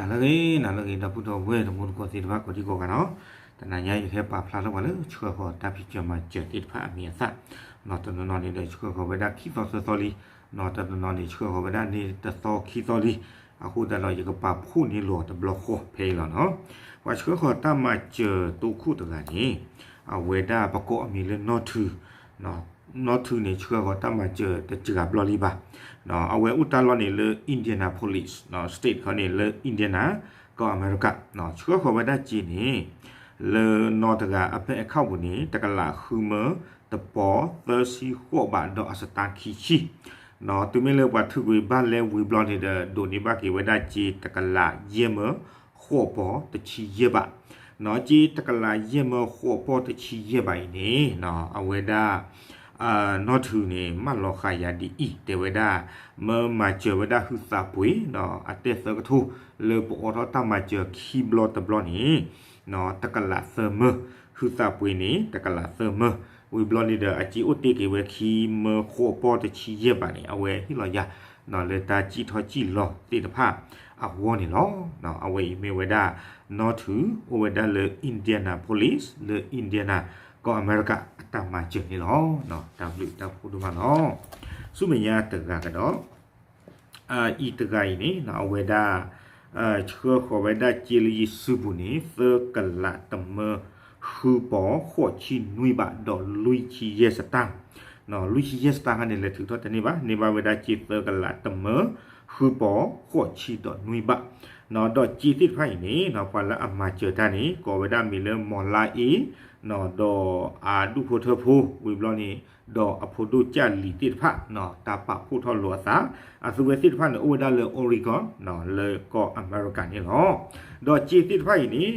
လၢဂ့ၤ နၤလၢဂ့ၤ ဒီပုၢ်ဒီဝဲၢ်တံၤသကိးသ့ၣ်တဖၣ် ကိးဒံကိးဂၤနီၤ, တနၤညါယဟဲပာ်ဖျါထီၣ်ပှၤလၢဆှၢဃီၤတၢ်ဖံးစၢၤမၤစၢၤသ့ၣ်တဖၣ်အမံၤအသၣ်, တနီၤနီၤန့ၣ်ဒီးဆှၢဃီၤဝဲဒၣ်ခံသီသၢသီလံ, တနီၤနီၤန့ၣ်ဆှၢဃီၤဝဲဒၣ်န့ၣ်တသီခံသီလံ, အဃိသတးဒီးယကပာ်ဖှိၣ်န့ၢ်လီၤတဘျီဃီဖဲအံၤလီၤနီၤ, ပှၤဆှၢဃီၤတၢ်မၤစၢၤတိခိၣ်တဂၤန့ၣ်, အဝဲဒၣ်ပကိးအမံၤလၢနီၢ်ထု နီၢ်ထုန့ၣ် ဆှၢဃီၤတၢ်မၤစၢၤတစှၤဘျီလံဘၣ်. အဝဲအိၣ်တၢ်လီၢ်န့ၣ်လၢ Indianapolis State ခီန့ၣ်လၢ Indiana ကီၢ်အမဲရကၤ, ဆှၢဃီၤဝဲဒၣ်စ့န့ၣ် လၢနီၢ်တဂၤအ bank account ပူၤန့ၣ် တကလးဃုမၢ တပီသၢဆံဃိးဘးဒီးအစတါခံဆံ တုၤမ့ၢ်လၢပှၤထုးကွံာ်ဘၣ်လဲဝံၤဘျီန့ၣ်ဒီး ဒိးန့ၢ်ဘၣ်က့ၤဝဲဒၣ်စ့တကလးယဲၢ်မၢ ဃိးပီတဆံယဲၢ်ဘး, စ့တကလးယဲၢ်မၢဃိးပီတဆံယဲၢ်ဘးအံၤန့ၣ် အဝဲဒၣ် နီၢ်ထုးန့ၣ် မၢလီၤဃာ်ယၤဒ်အံၤ တဲဝဲဒၣ် မၢမၤစၢၤဝဲဒၣ်ဟုသးပှ့ၤ အတဲသၢကထိ လၢပအိးထီၣ်တၢ်မၤစၢၤခံဘျီတဘျီန့ၣ် တကလးသၢမၢ, ဟုသးပှ့ၤန့ၣ် တကလးသၢမၢ, ဝံၤဘျီန့ၣ်ဒီး အစ့အိၣ်တ့ၢ်က့ၤဝဲခံမၢဃိးပီတဆံယဲၢ်ဘးန့ၣ် အဝဲဟ့ၣ်လီၤယၤ လၢတၢ်စံၣ်ထီၣ်စံၣ်လီၤသ့ၣ်တဖၣ်အဂီၢ်န့ၣ်လီၤ. အဝဲအံၤမ့ၢ်ဝဲဒၣ် နီၢ်ထုး အိၣ်ဝဲဒၣ်လၢ Indianapolis လၢ Indiana ကီၢ်အမဲရကၤအတၢ်မၤစၢၤန့ၣ်လီၤ. တၢ်ဘျုးတၢ်ဖှိၣ်ဒိၣ်မးလီၤ. ဆူမဲာ်ညါတဂၤကဒီး အံၤတဂၤအံၤန့ၣ် အဝဲဒၣ် ဆှၢဃီၤဝဲဒၣ်စ့လၢယစုပူၤန့ၣ် သၢကလးတမၢ ဃုပီ ဃိးဆံနွံဘး ဒီးလွံၢ်ဆံယဲၢ်စတၢ်, လွံၢ်ဆံယဲၢ်စတၢ်ခါန့ၣ် လဲၤထုးထီၣ်တန့ၢ်ဘၣ်, န့ၢ်ဘၣ်ဝဲဒၣ်စ့သၢကလးတမၢ ဃုပီ ဃိးဆံဒီးနွံဘး, ဒီးစ့သ့ၣ်တဖၣ်အံၤန့ၣ် ပှၤလၢအမၤစၢၤတၢ်န့ၣ် ကိးဝဲဒၣ်မံၤလၢ မီၤလါအ့ ဒီးအဒူၣ်ဖိထၢဖိ ဝံၤဘျီန့ၣ် ဒီးအဖိဒိၣ်ကၢ်လံၤသ့ၣ်တဖၣ် တၢ်ပာ်ဖှိၣ်ထီၣ်လိာ်အသး, အသုဝဲသ့ၣ်တဖၣ်န့ၣ် အိၣ်ဝဲဒၣ်လၢ Oregon လၢကီၢ်အမဲရကၤန့ၣ်လီၤ. ဒီးစ့သ့ၣ်တဖၣ်အံၤန့ၣ်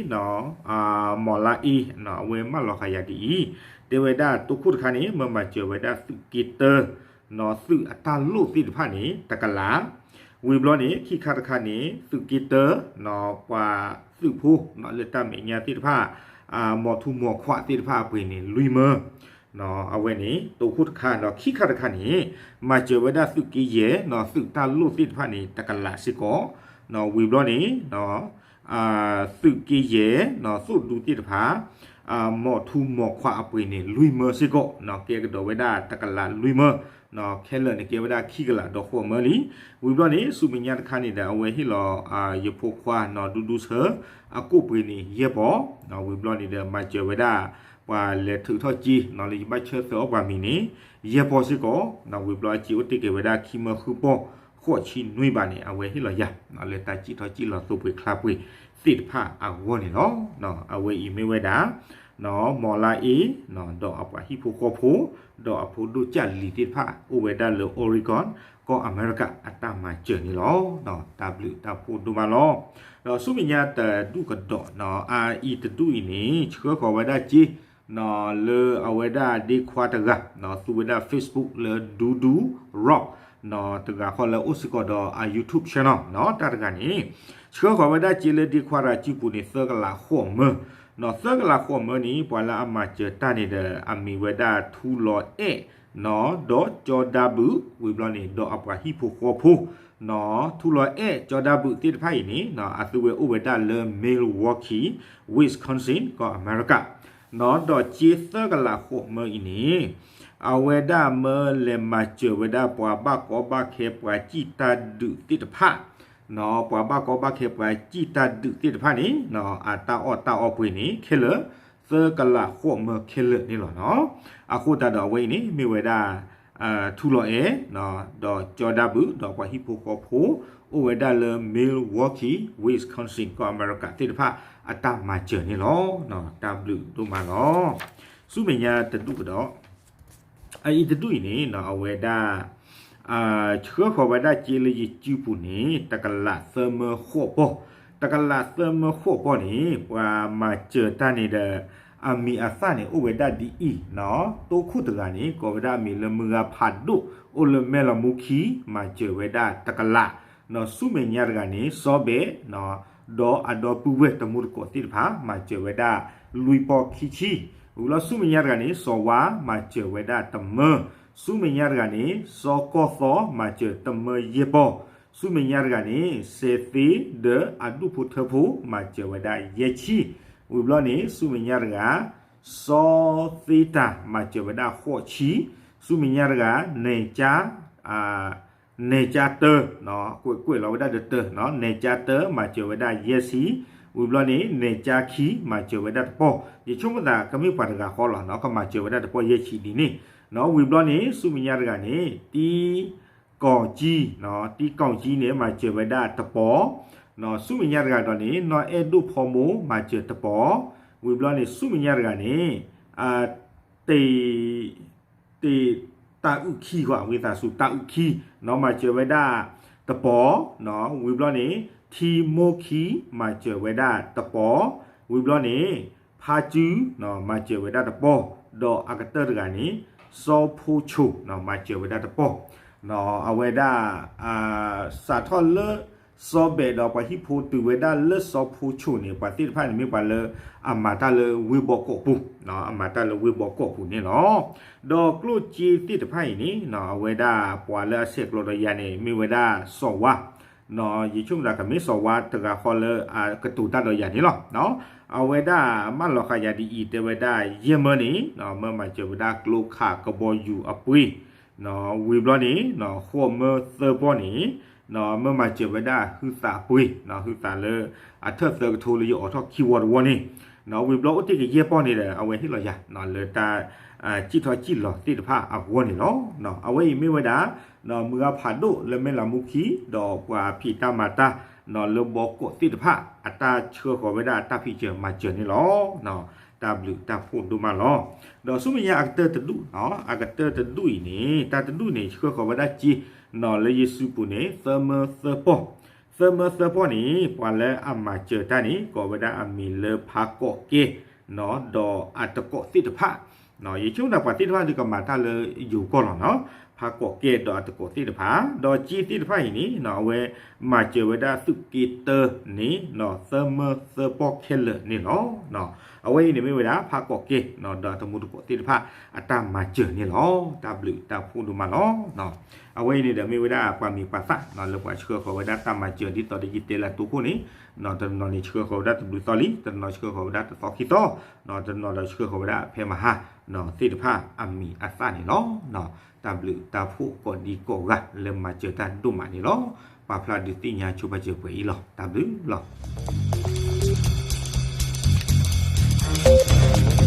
မီၤလါအ့ အဝဲမၢလီၤဃာ်ယၤဒ်အံၤ, တဲဝဲဒၣ်တိခိၣ်တခါန့ၣ် မၢမၤစၢၤဝဲဒၣ်သုးက့တၢ သုးအတၢ်လိၣ်သ့ၣ်တဖၣ်န့ၣ် တကလး, ဝံၤဘျီန့ၣ် ခံခါတခါန့ၣ် သုးက့တၢ ပှၤသုးဖိ လၢတၢ်မဲာ်ညါသ့ၣ်တဖၣ် မိာ်ထူမိာ်ခွးသ့ၣ်တဖၣ်အပှ့ၤန့ၣ် လွံၢ်မၢ, အဝဲန့ၣ် တိခိၣ်တခါ ဒီးခံခါတခါန့ၣ် မၤစၢၤဝဲဒၣ်သုးက့ယဲၢ် သုးတၢ်လိၣ်သ့ၣ်တဖၣ်န့ၣ် တကလးစ့ၢ်ကီး, ဝံၤဘျီန့ၣ် သုးက့ယဲၢ် သိၣ်ဒူသ့ၣ်တဖၣ် မိာ်ထူမိာ်ခွးအပှ့ၤန့ၣ် လွံၢ်မၢစ့ၢ်ကီး, ကဲကဒီးဝဲဒၣ်တကလးလွံၢ်မၢ, ခဲလၢာ်န့ၣ်ကဲဝဲဒၣ်ခံကလးဒီးဃိးမၢလံ. ဝံၤဘျီန့ၣ် ဆူမဲာ်ညါတခါန့ၣ်ဒီး အဝဲဟ့ၣ်လီၤ ယဖိခွါနီၢ်ဒူဒူဆၢ အကိၣ်ပှ့ၤန့ၣ် ယဲၢ်ပီ, ဝံၤဘျီန့ၣ်ဒီး မၤစၢၤဝဲဒၣ် ပှၤလဲၤထုးထီၣ်စ့ လၢယဘၣ်ဆၢသၢအီၣ်ပှၤမံၤန့ၣ် ယဲၢ်ပီစ့ၢ်ကီး, ဝံၤဘျီအစ့အိၣ်တ့ၢ်က့ၤဝဲဒၣ်ခံမၢဃုပီ ဃိးဆံနွံဘးန့ၣ် အဝဲဟ့ၣ်လီၤယၤ လၢတၢ်စံၣ်ထီၣ်စံၣ်လီၤသိပှ့ၤချါပှ့ၤသ့ၣ်တဖၣ်အဂီၢ်န့ၣ်လီၤ. အဝဲအံၤမ့ၢ်ဝဲဒၣ် မီၤလါအ့ ဒီးအပှၤဟံၣ်ဖိဃီဖိ ဒီးအဖိဒိၣ်ကၢ်လံၤသ့ၣ်တဖၣ် အိၣ်ဝဲဒၣ်လၢ Oregon ကီၢ်အမဲရကၤအတၢ်မၤစၢၤန့ၣ်လီၤ. တၢ်ဘျုးတၢ်ဖှိၣ်ဒိၣ်မးလီၤ. ဒီးဆူမဲာ်ညါတဒူၣ်ကဒီး အအံၤတဒူၣ်အံၤန့ၣ် ဆှၢဃီၤဝဲဒၣ်စ့ လၢအဝဲဒၣ်ဒ့ခွါတဂၤ သူဝဲဒၣ် Facebook လၢ ဒူဒူ Rock တဂၤဃီလၢအိၣ်စ့ၢ်ကီးဒီးအ YouTube channel တၢ်တဂၤန့ၣ် ဆှၢဃီၤဝဲဒၣ်စ့လၢဒ့ခွါတဂၤစုပူၤန့ၣ် သၢကလးဃိးမၢ, သၢကလးဃိးမၢန့ၣ် ပှၤလၢအမၤစၢၤတၢ်န့ၣ်ဒီး အမံၤဝဲဒၣ်ထူလီၤအဲၣ် ဒီးကၠီဒၣ်ဘုး ဝံၤဘျီန့ၣ် ဒီးအပှၤဟံၣ်ဖိဃီဖိ ထူလီၤအဲၣ်ကၠီဒၣ်ဘုးသ့ၣ်တဖၣ်အံၤန့ၣ် အသုဝဲအိၣ်ဝဲဒၣ်လၢ Milwaukee Wisconsin ကီၢ်အမဲရကၤ, ဒီးစ့သၢကလးဃိးမၢအံၤန့ၣ် အဝဲဒၣ်မၢလဲၤမၤစၢၤဝဲဒၣ်ပှၤဘၣ်ကီဘၣ်ခဲပှၤစံၣ်တၢ်ဒုးသ့ၣ်တဖၣ် ပှၤဘၣ်ကီဘၣ်ခဲပှၤစံၣ်တၢ်ဒုးသ့ၣ်တဖၣ်န့ၣ် အတၢ်အီၣ်တၢ်အီပှ့ၤန့ၣ် ခဲလၢာ် သၢကလးဃိးမၢခဲလၢာ်န့ၣ်လီၤ. အဃိသတးဒီးအဝဲအံၤန့ၣ် မ့ၢ်ဝဲဒၣ် ထူလီၤအဲၣ် ဒီးကၠီဒၣ်ဘုး ဒီးပှၤဟံၣ်ဖိဃီဖိ အိၣ်ဝဲဒၣ်လၢ Milwaukee Wisconsin ကီၢ်အမဲရကၤသ့ၣ်တဖၣ် အတၢ်မၤစၢၤန့ၣ်လီၤ. တၢ်ဘျုးဒိၣ်မးလီၤ. ဆူမဲာ်ညါတဒူၣ်ကဒီး အအံၤတဒူၣ်အံၤန့ၣ် အဝဲဒၣ် ဆှၢဃီၤဝဲဒၣ်စ့လၢယစုပူၤန့ၣ် တကလးသၢမၢဃိးပီ, တကလးသၢမၢဃိးပီန့ၣ် ပှၤမၤစၢၤတၢ်န့ၣ်ဒီး အမံၤအသၣ်န့ၣ် အိၣ်ဝဲဒၣ်ဒ်အံၤ, တိခိၣ်တဂၤန့ၣ် ကိးဝဲဒၣ်အမံၤလၢမုၢ်ဂၤဖးဒိၣ် အိၣ်လၢမဲၢ်လီၤမူခံ မၤစၢၤဝဲဒၣ်တကလး, ဆူမဲာ်ညါတဂၤန့ၣ် စီၤဘဲၣ် ဒီးအဒီပုၢ်ဝဲၢ်တံၤသကိးသ့ၣ်တဖၣ် မၤစၢၤဝဲဒၣ်လွံၢ်ပီခံဆံ, ဝံၤလီၤဆူမဲာ်ညါတဂၤန့ၣ် စီၤဝါ မၤစၢၤဝဲဒၣ်တမၢ, ဆူမဲာ်ညါတဂၤန့ၣ် စီၤကီၢ်သီ မၤစၢၤတမၢယဲၢ်ပီ, ဆူမဲာ်ညါတဂၤန့ၣ် စဲးသ့ဒီးအဒူၣ်ဖိထၢဖိ မၤစၢၤဝဲဒၣ်ယဲၢ်ဆံ, ဝံၤဘျီန့ၣ် ဆူမဲာ်ညါတဂၤ စီၤသ့တၢ် မၤစၢၤဝဲဒၣ်ဃိးဆံ, ဆူမဲာ်ညါတဂၤ နဲၣ်ကၠါ နဲၣ်ကၠါတၢ ကွဲးကွဲးလီၤဝဲဒၣ်ဒီးတၢ နဲၣ်ကၠါတၢ မၤစၢၤဝဲဒၣ်ယဲၢ်ဆံ, ဝံၤဘျီန့ၣ် နဲၣ်ကၠါခံ မၤစၢၤဝဲဒၣ်တပီၢ်, ယဆိကမိၣ်သးကမ့ၢ်ပှၤတဂၤဃီလီၤ ကမၤစၢၤဝဲဒၣ်တပီၢ်ယဲၢ်ဆံဒ်န့ၣ်, ဝံၤဘျီန့ၣ် ဆူမဲာ်ညါတဂၤန့ၣ် တံ ကီၣ်ကၠံ, တံကီၣ်ကၠံန့ၣ် မၤစၢၤဝဲဒၣ်တပီၢ်, ဆူမဲာ်ညါတဂၤဒီးန့ၣ် နီၢ်အဲၣ်ဒိၣ်ဖီမိၢ် မၤစၢၤတပီၢ်, ဝံၤဘျီန့ၣ် ဆူမဲာ်ညါတဂၤန့ၣ် တ့ တ့ တၢ်အုၣ်ခံ ဝံသးစူၤ တၢ်အုၣ်ခံ နီၢ်မၤစၢၤဝဲဒၣ်တပီၢ်, ဝံၤဘျီန့ၣ် ထံမိၢ်ခံ မၤစၢၤဝဲဒၣ်တပီၢ်, ဝံၤဘျီန့ၣ် ဖါစု မၤစၢၤဝဲဒၣ်တပီၢ်, ဒီးအကတၢၢ်တဂၤန့ၣ် စီၤဖိဆိၣ် မၤစၢၤဝဲဒၣ်တပီၢ်, အဝဲဒၣ် စးထီၣ်လၢ စီၤဘဲးဒီးပှၤဟံၣ်ဖိတုၤဝဲဒၣ်လၢစီၤဖိဆိၣ်န့ၣ် ပှၤသ့ၣ်တဖၣ်န့ၣ်မ့ၢ်ပှၤလၢအမၤတၢ်လၢဝ့ၢ်ဘီကီၢ်ပူၤ, အမၤတၢ်လၢဝ့ၢ်ဘီကီၢ်ပူၤန့ၣ်လီၤ. ဒီးကျိၣ်စ့သ့ၣ်တဖၣ်အံၤန့ၣ် အဝဲဒၣ်ပှၤလၢအဆဲးကျိးဒီးယၤန့ၣ် မ့ၢ်ဝဲဒၣ်စီၤဝါ ယဆိကမိၣ်သးကမ့ၢ်စီၤဝါတဂၤဃီလၢအကတိၤတၢ်ဒီးယၤန့ၣ်လီၤ. အဝဲဒၣ်မၢလီၤဃာ်ယၤဒ်အံၤ တဲဝဲဒၣ်ယဲၢ်မၢန့ၣ် မၢမၤစၢၤဝဲဒၣ်ကျိခးကဘီယူၤအပှ့ၤ, ဝံၤဘျီန့ၣ် ဃိးမၢသၢပီၢ်န့ၣ် မၢမၤစၢၤဝဲဒၣ်ဟုသးအပှ့ၤ, ဟုသးလၢအထၢၣ်သၢကထိလၢယအိးထီၣ်ခံဝီတဝီန့ၣ်, ဝံၤဘျီအိၣ်တ့ၢ်ကယဲၢ်ပီၢ်န့ၣ်ဒီး အဝဲဟ့ၣ်လီၤယၤ လၢတၢ် စံၣ်ထီၣ်စံၣ်လီၤသ့ၣ်တဖၣ်အဂီၢ်န့ၣ်လီၤ. အဝဲအံၤမ့ၢ်ဝဲဒၣ် မုၢ်ဂၤဖးဒိၣ်လၢမဲၢ်လးမူခံ ဒီးပှၤဖံးတၢ်မၤတၢ် လၢဘီကီၢ်သ့ၣ်တဖၣ် အတၢ်ဆှၢဃီၤဝဲဒၣ်တၢ်ဖံးစၢၤမၤစၢၤန့ၣ်လီၤ. တၢ်ဘျုးတၢ်ဖှိၣ်ဒိၣ်မးလီၤ. ဒီးဆူမဲာ်ညါအကတၢၢ်တဒူၣ်, အကတၢၢ်တဒူၣ်အံၤန့ၣ် တၢ်တဒူၣ်န့ၣ် ဆှၢဃီၤဝဲဒၣ်စ့ လၢယစုပူၤန့ၣ် သၢမၢသၢပီၢ်, သၢမၢသၢပီၢ်န့ၣ် ပှၤလၢအမၤစၢၤတၢ်န့ၣ် ကိးဝဲဒၣ်အမံၤလၢဖးကီးကဲ ဒီးအတကိးသ့ၣ်တဖၣ်, ယဆိကမိၣ်သးပှၤသ့ၣ်တဖၣ်ဒုးကမၤတၢ်လၢယိၤကီၢ်လီၤနီၤ, ဖးကီးကဲဒီးအတကိးသ့ၣ်တဖၣ်, ဒီးစ့သ့ၣ်တဖၣ်အံၤန့ၣ် အဝဲမၤစၢၤဝဲဒၣ်သုးက့တၢန့ၣ် သၢမၢသၢပီၢ်ခဲလၢာ်န့ၣ်လီၤ. အဝဲအံၤန့ၣ်မ့ၢ်ဝဲဒၣ် ဖးကီးကဲ ဒီးအတမူတကိးသ့ၣ်တဖၣ် အတၢ်မၤစၢၤန့ၣ်လီၤ. တၢ်ဘျုးတၢ်ဖှိၣ်ဒိၣ်မးလီၤ. အဝဲအံၤန့ၣ်ဒီးမ့ၢ်ဝဲဒၣ်ပှၤမံၤပှၤသၣ် လၢပှၤဆှၢဃီၤဝဲဒၣ်တၢ်မၤစၢၤဒ်သိးဒီးယတဲလၢအတိခိၣ်န့ၣ်, တနီၤန့ၣ်ဆှၢဃီၤဝဲဒၣ်တဘျုးသီလံ, တနီၤဆှၢဃီၤဝဲဒၣ်တသီခံသီ, တနီၤဒီးဆှၢဃီၤဝဲဒၣ်ဖဲမဟါ သ့ၣ်တဖၣ်အမံၤအသၣ်န့ၣ်လီၤ. တၢ်ဘျုးတၢ်ဖှိၣ်ကိးဒံကိးဂၤလၢမၤစၢၤတၢ်ဒိၣ်မးန့ၣ်လီၤ. ပာ်ဖျါဒုးသ့ၣ်ညါဆိပာ်စၢၤပှဲၤအံၤလီၤ. တၢ်ဘျုးလီၤ.